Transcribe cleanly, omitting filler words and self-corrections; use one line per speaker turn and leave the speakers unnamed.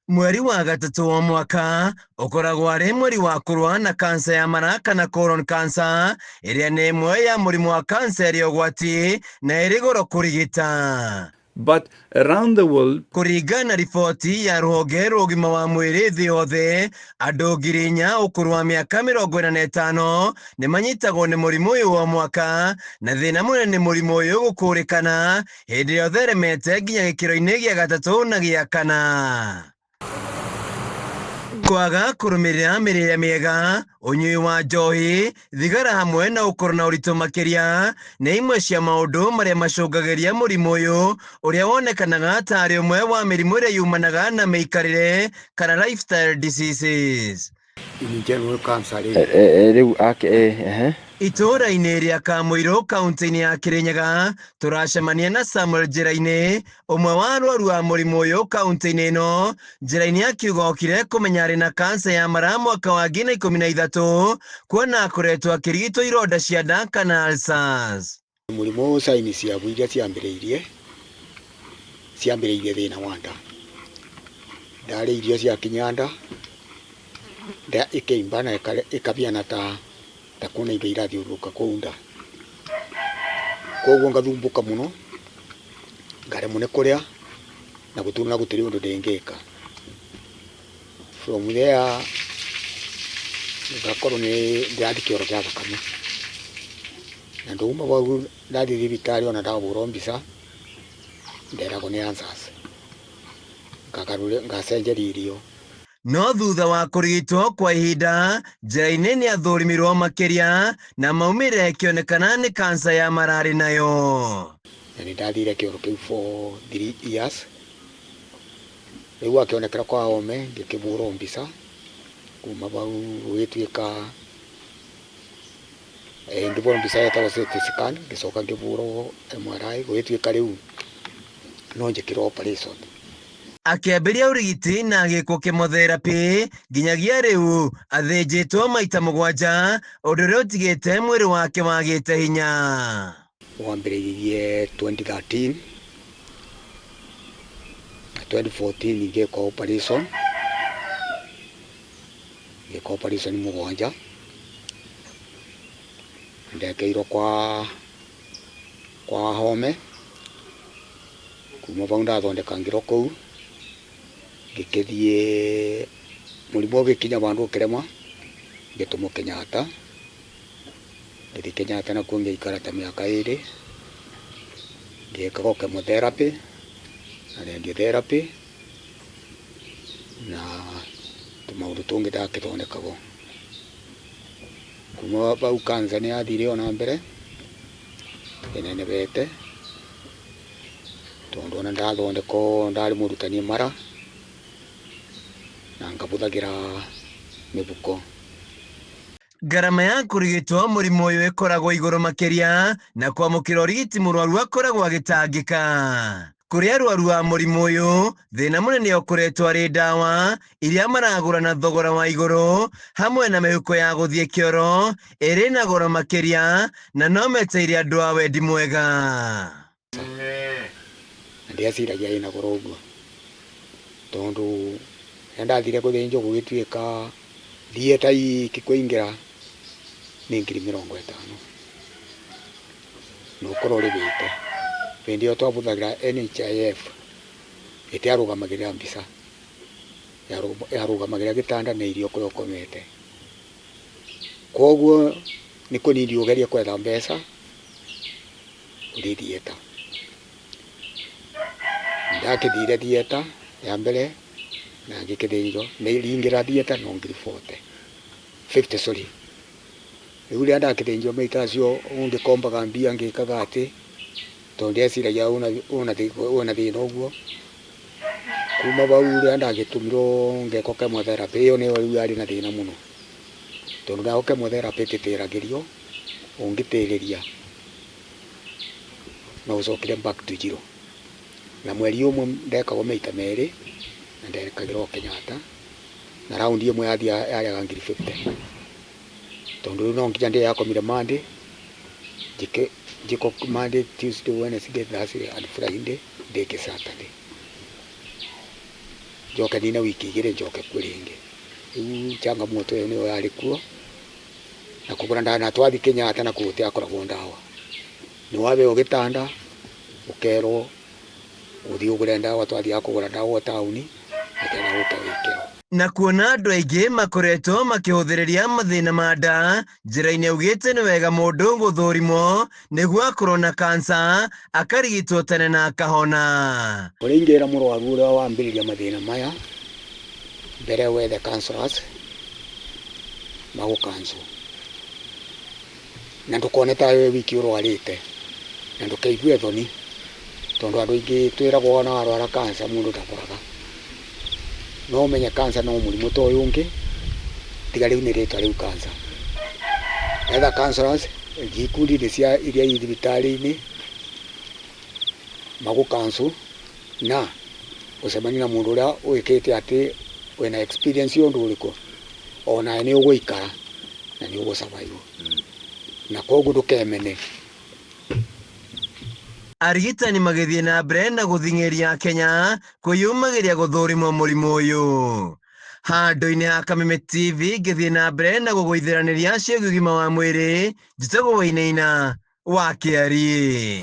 Mweri wa gatatũ wa mwaka ũkoragwo arĩ mweri wa kũrũa na kansa ya mara kana colon cancer, ĩrĩa nĩ ĩmwe ya mũrimũ wa kansa ĩrĩa ũgwati na ĩrĩ goro kũrigita.
But around the world,
Kũringana na riboti ya rũhonge rwa ũgima wa mwĩrĩ thĩ yothe, andũ 4,000 ũkũrũ wa mĩaka 45 nĩ manyitagwo nĩ mũrimũ ũyũ wa mwaka, na thĩna mũnene nĩ mũrimũ ũyũ gũkũrĩkana hĩndĩ ĩrĩa ũtheremete nginya gĩkĩro-inĩ gĩa gatatũ na gĩa kana. Kwaga kũrũmĩrĩra mĩrĩre mĩega, ũnyui wa njohi, thigara hamwe na gũkorwo na ũritũ makĩria nĩ imwe cia maũndũ marĩa macũngagĩria mũrimũ ũyũ, ũrĩa wonekanaga tarĩ ũmwe wa mĩrimũ ĩrĩa yumanaga na mĩikarĩre kana lifestyle diseases.
In general cancer rĩ.
Rĩu ake ehe.
Itũũra-inĩ rĩa Kamũirũ kaunti-inĩ ya Kĩrĩnyaga tũracemania na Samuel Njĩra-inĩ, ũmwe wa arwaru a mũrimũ ũyũ kaunti-inĩ ĩno. Njĩra-inĩ akiuga okire kũmenya arĩ na kansa ya mara mwaka wa 2013, kuona akoretwo akĩrigitwo ironda cia nda kana ulcers.
Mũrimũ ũyũ signs ciaguo iria ciambĩrĩirie thĩna wa nda. Ndarĩa irio ciakinya nda, nda ĩkĩimba na ĩkabiana ta kwĩna indo irathiũrũrũka kũu nda. Koguo ngathumbũka mũno, ngaremwo nĩ kũrĩa na gũtirĩ na gũtirĩ ũndũ ndĩngĩka. From there ngakorwo nĩ ndĩrathiĩ kĩoro kĩa thakame. Na ndauma bau ndathiĩ thibitarĩ ona ndahũrwo mbica nderagwo nĩ ulcers. Ngacenjeria irio.
No thutha wa kũrigitwo kwa ihinda, Njĩra-inĩ nĩ athũrimirwo makĩria na maumĩrĩra ĩkĩonekana nĩ kansa ya mara arĩ nayo.
Na nĩ ndathire kĩoro kĩu for 3 years. Rĩu akĩonekera kwa home ngĩkĩhũrwo mbica kuma bau gũgĩtuĩka ngĩhũrwo mbica yetagwo CT scan, ngĩcoka ngĩhũrwo MRI, gũgĩtuĩka rĩu no njĩkĩrwo operation.
Akĩambĩrĩria ũrigiti na agĩkwo chemotherapy nginyagia rĩu athĩnjĩtwo maita 7, ũndũ ũrĩa ũtigĩte mwĩrĩ wake wagĩte hinya.
Wambĩrĩirie 2013 na 2014 ngĩkwo operation, ngĩkwo operation 7, ndekĩirwo kwa Wahome. Kuma bau ndathondekangĩrwo kũu ngĩkĩthiĩ mũrimũ ũgĩkinya vandũ ũkĩrema, ngĩtũmwo Kenyatta. Ngĩthiĩ Kenyatta nakuo ngĩikara ta mĩaka 2, ngĩkagwo chemotherapy na radiotherapy na tũmaũndũ tũngĩ ndakĩthondekagwo. Kuma bau cancer nĩ yathire ona mbere ĩnenebete, tondũ ona ndathondekwo ndarĩ mũrutani mara na ngabũthagĩra mĩbuko.
Ngarama ya kũrigitwo mũrimũ ũyũ ĩkoragwo igũrũ makĩria na kwamũkĩra ũrigiti mũrwaru akoragwo agĩtangĩka. Kũrĩ arwaru a mũrimũ ũyũ, thĩna mũnene ũkoretwo arĩ ndawa iria maragũra na thogora wa igũrũ hamwe na mĩhuko ya gũthiĩ kĩoro ĩrĩ na goro makĩria, na no meteire andũ a wendi mwega.
Na ndieciragia ĩna goro ũguo, tondũ rĩrĩa ndathire gũthĩnjwo gũgĩtuĩka theatre iki kũingĩra nĩ 50,000 na ũkorwo ũrĩhĩte. Hĩndĩ ĩyo twabũthagĩra NHIF ĩtiarũgamagĩrĩra mbica, yarũgamagĩrĩra gĩtanda na irio kũrĩa ũkomete. Koguo nĩ kũnini ũgerie gwetha mbeca ũthiĩ theatre. Ndakĩthire theatre ya mbere na ngĩkĩthĩnjwo, nĩ ringĩra theatre no ngiri 40, 50 sorry. Rĩu rĩrĩa ndakĩthĩnjwo maita acio ũngĩkombaga mbia ngĩkaga atĩ, tondũ ndieciragia wĩna thĩna ũguo. Kuma bau rĩrĩa ndagĩtũmirwo ngekwo chemotherapy, ĩyo nĩyo rĩu yarĩ na thĩna mũno, tondũ nayo chemotherapy ĩtĩtĩragĩrio, ũngĩtĩrĩria no ũcokire back to zero. Na mweri ũmwe ndekagwo maita merĩ na ndekagĩrwo Kenyatta, na round ĩmwe yarĩaga ngiri 50, tondũ rĩu no nginya ndĩyakomire Monday, njĩkwo Monday, Tuesday, Wednesday, Thursday and Friday, ndĩke Saturday. Njoke nine wiki igĩrĩ njoke kuo rĩngĩ. Rĩu changamoto ĩyo nĩyo yarĩ kuo. Na kũgũra ndawa na twathi Kenyatta na kũu gũtiakoragwo ndawa. Nĩ wabeo gĩtanda ũkerwo ũthiĩ ũgũre ndawa, twathiaga kũgũra ndawa o taũni nĩgetha ũke wĩkĩrwo.
Na kuona andũ aingĩ makoretwo makĩhũthĩrĩria mathĩna ma nda, njĩra-inĩ augĩte nĩ wega mũndũ gũthũrimwo nĩguo akorwo na kansa akarigitwo tene na akahona.
Ũrĩa ingĩra mũrwaru ũrĩa wambĩrĩria mathĩna maya, mbere wethe counselors magũ counsel, na ndũkone ta we wiki ũrwarĩte, na ndũkeigue thoni, tondũ andũ aingĩ twĩragwo ona warwara cancer mũndũ ndaboraga. No ũmenye cancer no mũrimũ ta ũyũ ũngĩ, tiga rĩu nĩ rĩtwa rĩu cancer. Etha counselors thiĩ ikundi-inĩ cia iria i thibitarĩ-inĩ magũ counsel, na ũcemanie na mũndũ ũrĩa wĩkĩte atĩ wĩna experience ya ũndũ ũrĩkũ, onawe nĩ ũgũikara na nĩ ũgũ survive, na koguo ndũkemene.
Arigitani magĩthiĩ na mbere na gũthing'ĩria Kenya kwĩyũmagĩria gũthũrimwo mũrimũ ũyũ. Handũ-inĩ ha Kameme TV ngĩthiĩ na mbere na gũgũithĩranĩria ciĩgiĩ ũgima wa mwĩrĩ, njĩtagwo Wainaina wa Kĩariĩ.